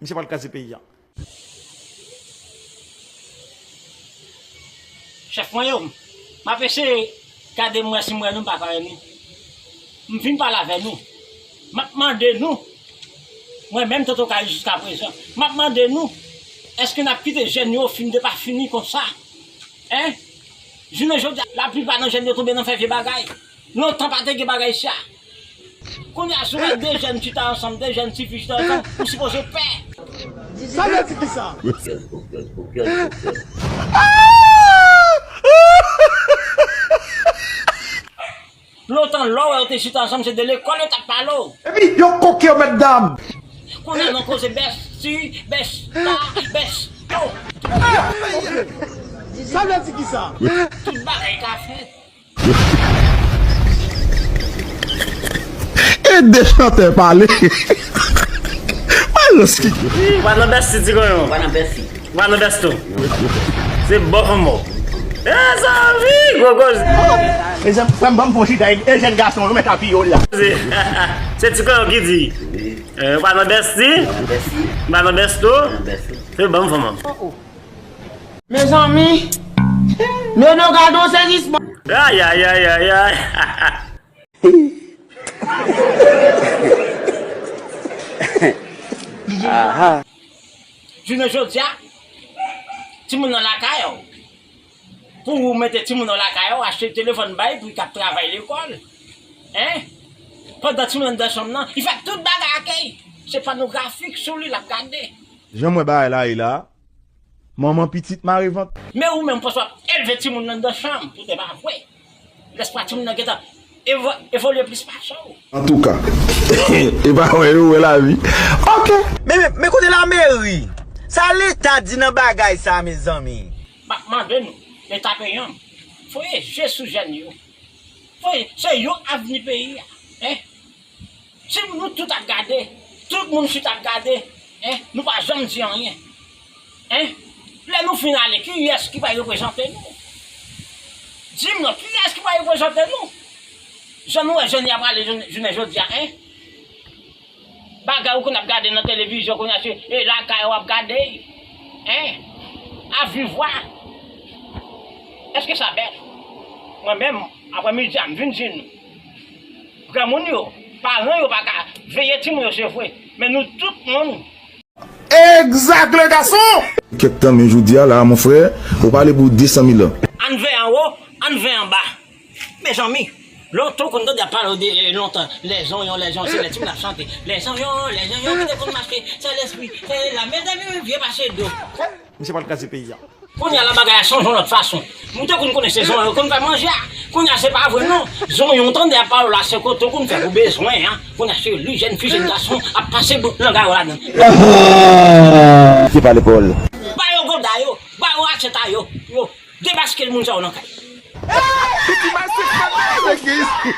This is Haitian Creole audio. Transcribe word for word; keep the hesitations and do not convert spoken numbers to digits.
Misye pral kraze peyi a. Chèf mwen yo, m ap eseye gade m wè si m wè nou, m pa ka wè nou. M vin pale avè nou. M ap mande nou, mwen menm Tonton Kay jiskaprezan, m ap mande nou, èske n ap kite jèn yo fin de pa fini konsa? Hein? Jounen jodi a, laplipa nan jèn yo tonbe nan fè vye bagay. Lontan pa te gen bagay sa. Kounye a, si w wè de jèn chita ansanm, de jèn tifi chita ansanm, ou sipoze pè. Sa vle di kisa? Lontan, lè w wè yo te chita ansanm, se de lekòl yo t ap pale w. Epi yo koke yo, mètdam. Kounye a, nou koze bèsti, bèsta, bèsto. Sa vle di kisa? Tout bagay ka fèt. E de chantè pale. Malos ki. Ou pa nan bèsti, ti konyon. Ou pa nan bèsti. Ou pa nan bèsto. Se bò fanm mò. E zanmi, gwo goz. Mezanmi, frè m, ban m fon chita, e jèn gason yo mèt apiye w la. Se, se ti konyon ki di. Eh, ou pa nan bèsti? Ou pa nan bèsto? Se ban m fon, man. Mezanmi, Nono, gade yon sezisman. Ay, ay, ay, ay, ay. Aha. Jounen jodi a, timoun nan lakay ou. Pou ou mete timoun nan lakay ou, achte telefòn bay pou li k ap travay lekòl. Hein? Pandan timoun nan anndan chanm nan, li fè tout bagay ak li. Se pònografi k sou li l ap gade. Jan m wè bagay la ye la, manman pitit mare vant. Men ou menm, panse w ap elve timoun nan anndan chanm, poutèt pa vre. Lespwa timoun nan gentan evo-, evolye plis pase w. Antouka, e pa wè yo wè lavi. Ok. Men, men, men kote lameri? Sa Leta di nan bagay sa, mezanmi? M ap mande nou, Leta peyi an, voye je sou jèn yo. Voye, se yo avni peyi a. Hein? Si nou tout ap gade, tout moun chita ap gade, hein, nou pa janm di anyen. Hein? Lè nou fin ale, kiyès ki pral reprezante nou? Di m non, kiyès ki pral reprezante nou? Jan nou wè jèn y ap ale jounen, jounen jodi a, hein? Bagay ou konn ap gade nan televizyon, kounye a se, e lakay ou ap gade, hein? Avivwa. Èske sa bèl? Mwen menm, aprè midi a, m vin di nou. Granmoun yo, paran yo pa ka veye timoun yo, se vre. Men nou tout moun. Exact, le garçon! Kèk tan, men jodi a la, mon frè, ou pale pou de san mil an. Ann veye anwo, ann veye anba. Mezanmi, lontan ou konn tande ap pale de, eh, lontan, lè zonyon, lè zonyon, se lè timoun ap chante. Lè zonyon, lè zonyon, ki te konn mache, se lespri, se la, mezanmi, vye pase do. Misye pral kraze peyi a. Kounye a la bagay la chanje yon lòt fason. M te konn konnen se zonyon yo konn fè manje a. Kounye a se pa vre non. Zonyon w tande ap pale w la se kote w konn fè pou bezwen an. Kounye a se li jèn fi jèn gason ap pase bout langa yo ladan. Se pa lekòl. Ba yo goda yo, ba yo asyèt a yo, yo debaske moun sa yo nan kay. Piti masif pa t isi.